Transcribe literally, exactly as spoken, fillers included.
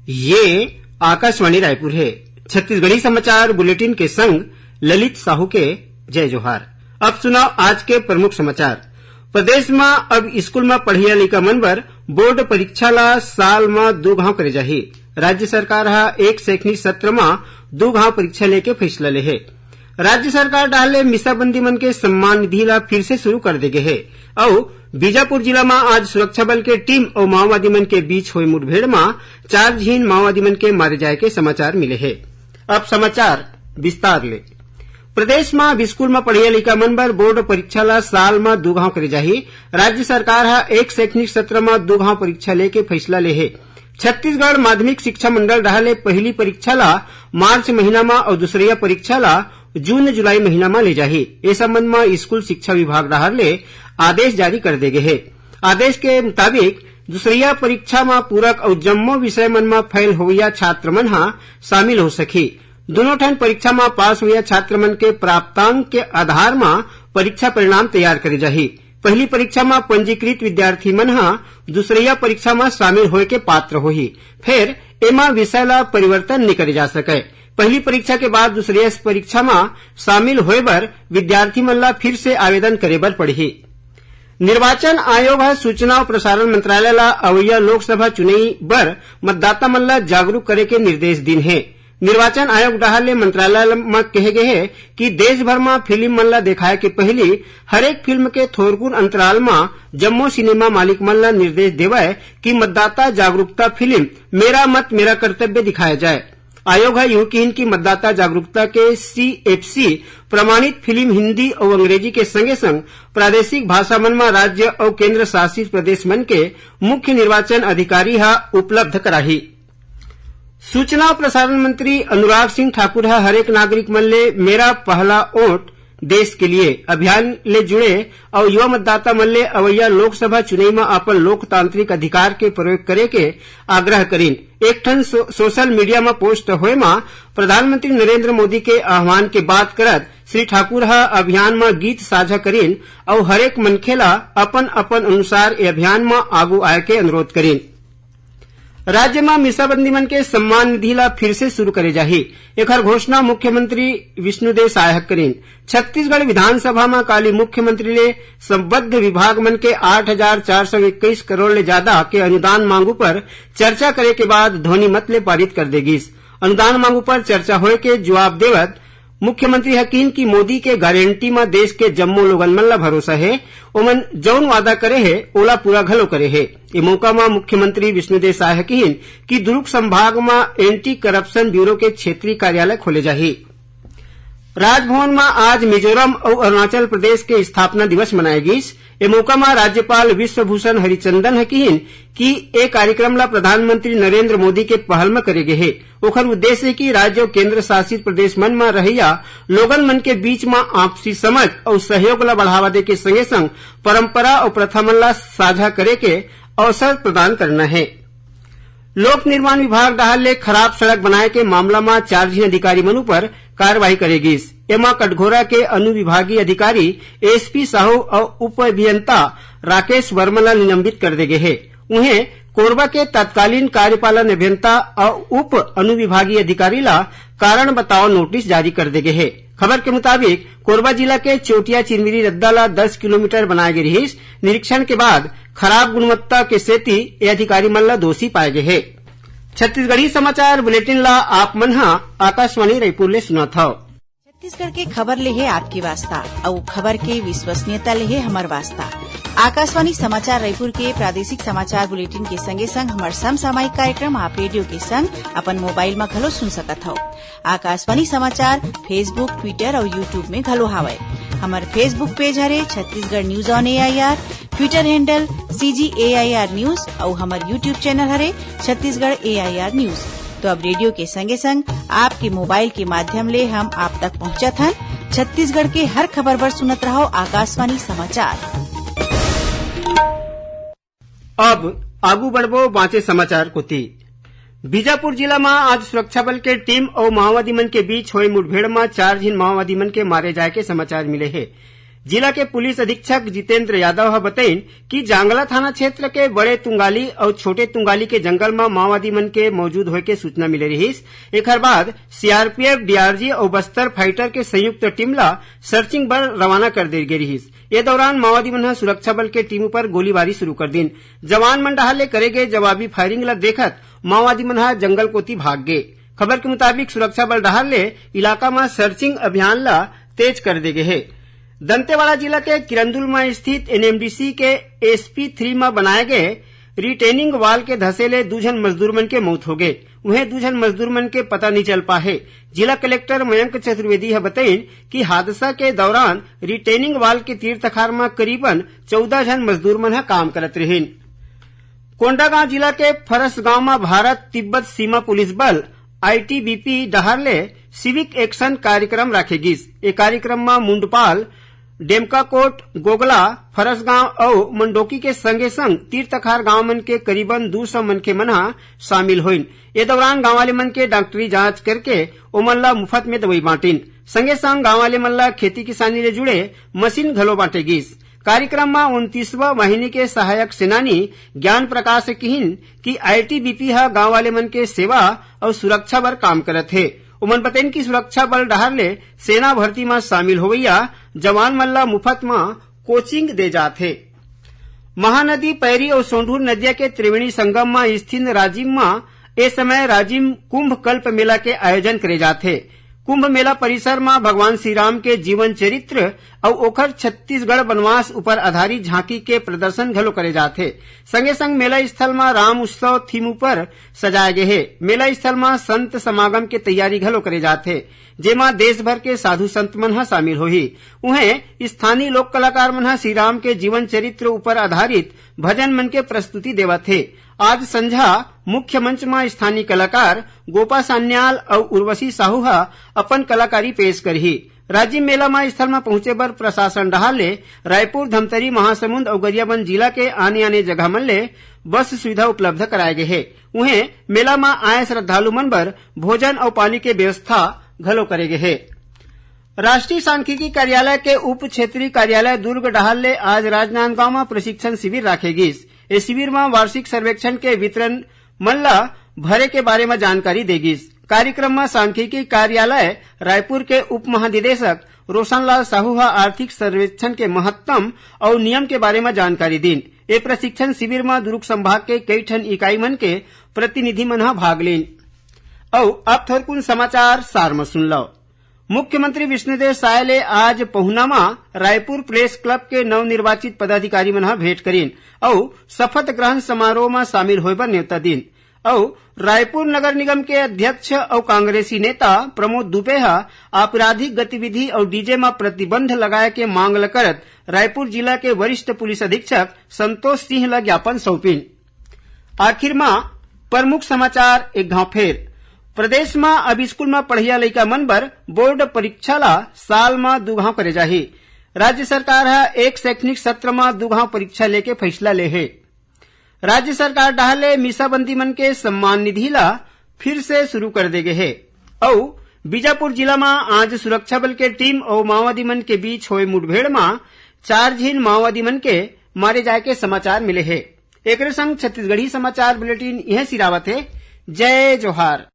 ये आकाशवाणी रायपुर हे। छत्तीसगढ़ी समाचार बुलेटिन के संग ललित साहू के जय जोहार। अब सुनव आज के प्रमुख समाचार। प्रदेश म अब स्कूल म पढ़इया लइका मन बर बोर्ड परीक्षा ला साल म दू घांव करे जाही। राज्य सरकार ह एक शैक्षणिक सत्र म दू घांव परीक्षा लेके फैसला ले हे। राज्य सरकार डहार ले मिसाबंदी मन के सम्मान निधि ला फिर से शुरू कर दे गे हे। अउ बीजापुर जिला म आज सुरक्षा बल के टीम अउ माओवादी मन के बीच होए मुठभेड़ म चार झिन माओवादी मन के मारे जाए के समाचार मिले हे। अब समाचार विस्तार ले। प्रदेश म अब स्कूल म पढ़इया लइका मन बर बोर्ड परीक्षा ला साल म दू घांव करे जाही। राज्य सरकार ह एक शैक्षणिक सत्र म दू घांव परीक्षा लेके फैसला ले हे। छत्तीसगढ़ माध्यमिक शिक्षा मंडल डहार ले पहिली परीक्षा ला मार्च महीना म अउ दूसरइया परीक्षा ला जून जुलाई महीना म ले जाही। ए संबंध म स्कूल शिक्षा विभाग डहार ले आदेश जारी कर दे गे हे। आदेश के मुताबिक दूसरइया परीक्षा म पूरक अउ जम्मो विषय मन म फेल होवइया छात्र मन ह शामिल हो सकही। दूनों ठन परीक्षा म पास होवइया छात्र मन के प्राप्तांक के आधार म परीक्षा परिणाम तैयार करे जाही। पहिली परीक्षा म पंजीकृत विद्यार्थी मन ह दूसरइया परीक्षा म शामिल होए के पात्र होही। फेर एमा विषय ला परिवर्तन नइ करे जा सकय। पहिली परीक्षा के बाद दूसरइया परीक्षा म शामिल होए बर विद्यार्थी मन ला फिर से आवेदन करे बर पड़ही। निर्वाचन आयोग ह सूचना अउ प्रसारण मंत्रालय ला अवइया लोकसभा चुनई बर मतदाता मन ला जागरूक करे के निर्देश दीन हे। निर्वाचन आयोग डहार ले मंत्रालय म कहे गे हे कि देश भर म फिल्म मन ला देखाए के पहिली हरेक फिल्म के थोरकुन अंतराल म जम्मो सिनेमा मालिक मन ला निर्देश देवय कि मतदाता जागरूकता फिल्म मेरा मत मेरा कर्तव्य दिखाया जाए। आयोग ह इहू किहिन कि मतदाता जागरूकता के सीएफसी प्रमाणित फिल्म हिंदी अउ अंग्रेजी के संगे संग प्रादेशिक भाषा मन म राज्य अउ केंद्र शासित प्रदेश मन के मुख्य निर्वाचन अधिकारी ह उपलब्ध कराही। सूचना अउ प्रसारण मंत्री अनुराग सिंह ठाकुर ह हरेक नागरिक मन ले मेरा पहला वोट देश के लिए अभियान ले जुड़े अउ युवा मतदाता मन ले अवइया लोकसभा चुनई म अपन लोकतांत्रिक अधिकार के प्रयोग करे के आग्रह करीन। एक ठन सो-, सोशल मीडिया म पोस्ट होए म प्रधानमंत्री नरेंद्र मोदी के आह्वान के बात करत श्री ठाकुर ह अभियान म गीत साझा करीन अउ हरेक मनखे ल अपन अपन अनुसार ए अभियान म आगू आए के अनुरोध करीन। राज्य म मिसाबंदी मन के सम्मान निधि ला फिर से शुरू करे जाही। एखर घोषणा मुख्यमंत्री विष्णुदेव साय ह करीन। छत्तीसगढ़ विधानसभा म काली मुख्यमंत्री ले संबद्ध विभाग मन के आठ हजार चार सौ इक्कीस करोड़ ले जादा के अनुदान मांग उपर चर्चा करे के बाद ध्वनि मत ले पारित कर दे गिस। अनुदान मांग उपर चर्चा होए के जुवाब देवत मुख्यमंत्री ह किहिन कि मोदी के गारंटी म देश के जम्मो लोगन मन ल भरोसा हे, ओमन जउन वादा करे हे, ओला पूरा घलो करे हे। ए मौका म मुख्यमंत्री विष्णुदेव साय ह किहिन कि दुर्ग संभाग म एंटी करप्शन ब्यूरो के क्षेत्रीय कार्यालय खोले जाही। राजभवन म आज मिजोरम अउ अरुणाचल प्रदेश के स्थापना दिवस मनाए गिस। ए मौका म राज्यपाल विश्वभूषण हरिचंदन ह किहिन कि ए कार्यक्रम ल प्रधानमंत्री नरेंद्र मोदी के पहल म करे गे हे। ओखर उद्देश्य हे कि राज्य अउ केंद्र शासित प्रदेश मन म रहइया लोगन मन के बीच म आपसी समझ अउ सहयोग ल बढ़ावा दे के संगे संग परंपरा अउ प्रथा मन ल साझा करे के अवसर प्रदान करना हे। लोक निर्माण विभाग डहार ले खराब सड़क बनाए के मामला म चार झिन अधिकारी मन उपर कार्रवाई करे गिस। एमा कटघोरा के अनुविभागीय अधिकारी एसपी साहू अउ उप अभियंता राकेश वर्मा ला निलंबित कर दे गे हे। उहें, कोरबा के तत्कालीन कार्यपालन अभियंता अउ उप अनुविभागीय अधिकारी ला कारण बताओ नोटिस जारी कर दे गे हे। खबर के मुताबिक, कोरबा जिला के चोटिया चिरमिरी रद्दा ला दस किलोमीटर बनाए गे रिहिस। निरीक्षण के बाद खराब गुणवत्ता के सेती ए अधिकारी मन ला दोषी पाए गे हे। छत्तीसगढ़ी समाचार बुलेटिन ला आप मन ह आकाशवाणी रायपुर ले सुनत हव। छत्तीसगढ़ के खबर ले हे आपके वास्ता, अउ खबर के विश्वसनीयता ले हे हमर वास्ता। आकाशवाणी समाचार रायपुर के प्रादेशिक समाचार बुलेटिन के संगे संग हमर समसामयिक कार्यक्रम आप रेडियो के संग अपन मोबाइल म घलो सुन सकत हव। आकाशवाणी समाचार Facebook, Twitter अउ YouTube में घलो हावय। हमर Facebook पेज हरे Chhattisgarh news on AIR, Twitter handle CG AIR news अउ हमर YouTube चैनल हरे छत्तीसगढ़ एआईआर न्यूज। तो अब रेडियो के संगे संग आपके मोबाइल के माध्यम ले हम आप तक पहुंचत हन। छत्तीसगढ़ के हर खबर बर सुनत रहव आकाशवाणी समाचार। अब आगू बढ़बो बांचे समाचार कोति। बीजापुर जिला म आज सुरक्षा बल के टीम अउ माओवादी मन के बीच होए मुठभेड़ म चार झिन माओवादी मन के मारे जाए के समाचार मिले हे। जिला के पुलिस अधीक्षक जितेंद्र यादव ह बतइन कि जांगला थाना क्षेत्र के बड़े तुंगाली अउ छोटे तुंगाली के जंगल म माओवादी मन के मौजूद होय के सूचना मिले रिहिस। एखर बाद सीआरपीएफ, डीआरजी अउ बस्तर फाइटर के संयुक्त टीम ला सर्चिंग बर रवाना कर दे गे रिहिस। ए दौरान माओवादी मन ह सुरक्षा बल के टीम ऊपर गोलीबारी शुरू कर दीन। जवान मन डहार ले करे गे जवाबी फायरिंग ला देखत माओवादी मन ह जंगल कोति भाग गे। खबर के मुताबिक, सुरक्षा बल डहार ले इलाका म सर्चिंग अभियान ला तेज कर दे गे हे। दंतेवाड़ा जिला के किरंदुल म स्थित एनएमडीसी के एसपी थ्री म बनाए गे रिटेनिंग वॉल के धसे ले दू झन मजदूर मन के मौत हो गे। उहें, दू झन मजदूर मन के पता नइ चल पाहे। जिला कलेक्टर मयंक चतुर्वेदी ह बतइन कि हादसा के दौरान रिटेनिंग वॉल के तीर तखार म करीबन चौदह झन मजदूर मन ह काम करत रिहिन। कोंडागांव जिला के फरसगांव म भारत तिब्बत सीमा पुलिस बल, आईटीबीपी, डहार ले सिविक एक्शन कार्यक्रम राखे गिस। ए कार्यक्रम म मुंडपाल, डेमकाकोट, गोगला, फरसगांव अउ मंडोकी के संगे संग तीर तखार गांव मन के करीबन दू सौ मनखे मन ह शामिल होइन। ए दौरान गांव वाले मन के डॉक्टरी जांच करके ओमन ला मुफ्त में दवाई बांटिन। संगे संग गांव वाले मन ला खेती किसानी ले जुड़े मशीन घलो बांटे गिस। कार्यक्रम म उनतीसवां वाहिनी के सहायक सेनानी ज्ञान प्रकाश किहिन कि आईटीबीपी ह गांव वाले मन के सेवा अउ सुरक्षा बर काम करत हे। ओमन बतइन कि सुरक्षा बल डहार ले सेना भर्ती म शामिल होवइया जवान मन ला मुफ्त म कोचिंग दे जात हे। महानदी पैरी अउ सोंढूर नदिया के त्रिवेणी संगम म स्थित राजिम म ए समय राजिम कुंभ कल्प मेला के आयोजन करे जात हे। कुंभ मेला परिसर म भगवान श्री राम के जीवन चरित्र अउ ओखर छत्तीसगढ़ वनवास ऊपर आधारित झांकी के प्रदर्शन घलो करे जात हे। संगे संग मेला स्थल म राम उत्सव थीम ऊपर सजाए गे हे। मेला स्थल म संत समागम के तैयारी घलो करे जात हे, जेमा देश भर के साधु संत मन ह शामिल होही। उहें, स्थानीय लोक कलाकार मन ह श्री राम के जीवन चरित्र ऊपर आधारित भजन मन के प्रस्तुति देवत हे। आज संझा मुख्य मंच म स्थानीय कलाकार गोपा सान्याल अउ उर्वशी साहू ह अपन कलाकारी पेश करही। राजिम मेला म स्थल म पहुंचे बर प्रशासन डहार ले रायपुर, धमतरी, महासमुंद अउ गरियाबंद जिला के आने-आने जगह मन ले बस सुविधा उपलब्ध कराए गे हे। उहें, मेला म आए श्रद्धालु मन बर भोजन अउ पानी के व्यवस्था घलो करे गे हे। राष्ट्रीय सांख्यिकी कार्यालय के उप क्षेत्रीय कार्यालय दुर्ग डहार ले आज राजनांदगांव म प्रशिक्षण शिविर राखे गिस। ए शिविर म वार्षिक सर्वेक्षण के वितरण मन ल भरे के बारे म जानकारी दे गिस। कार्यक्रम म सांख्यिकी कार्यालय रायपुर के उप महानिदेशक रोशनलाल साहू ह आर्थिक सर्वेक्षण के महत्तम अउ नियम के बारे म जानकारी दीन। ए प्रशिक्षण शिविर म दुर्ग संभाग के कई ठन इकाई मन के प्रतिनिधि मन ह भाग लीन। अउ अब थोरकुन समाचार सार म सुन लव। मुख्यमंत्री विष्णुदेव साय ले आज पहुना म रायपुर प्रेस क्लब के नवनिर्वाचित पदाधिकारी मन ह भेंट करीन अउ शपथ ग्रहण समारोह म शामिल होय बर नेवता दीन। अउ रायपुर नगर निगम के अध्यक्ष अउ कांग्रेसी नेता प्रमोद दुबे ह आपराधिक गतिविधि अउ डीजे म प्रतिबंध लगाए के मांग ल करत रायपुर जिला के वरिष्ठ पुलिस अधीक्षक संतोष सिंह ल ज्ञापन सौंपिन। आखिर म प्रमुख समाचार एक घांव फेर। प्रदेश म अब स्कूल म पढ़इया लइका मन बर बोर्ड परीक्षा ल साल म दू घांव करे जाही। राज्य सरकार ह एक शैक्षणिक सत्र म दू घांव परीक्षा लेके फैसला ले हे। राज्य सरकार डहार ले मीसाबंदी मन के सम्मान निधि ल फिर से शुरू कर दे गे हे। अउ बीजापुर जिला म आज सुरक्षा बल के टीम अउ माओवादी मन के बीच होए मुठभेड़ म चार झिन माओवादी मन के मारे जाए के समाचार मिले हे। एकरे संग छत्तीसगढ़ी समाचार बुलेटिन इहें सिरावत हे। जय जोहार।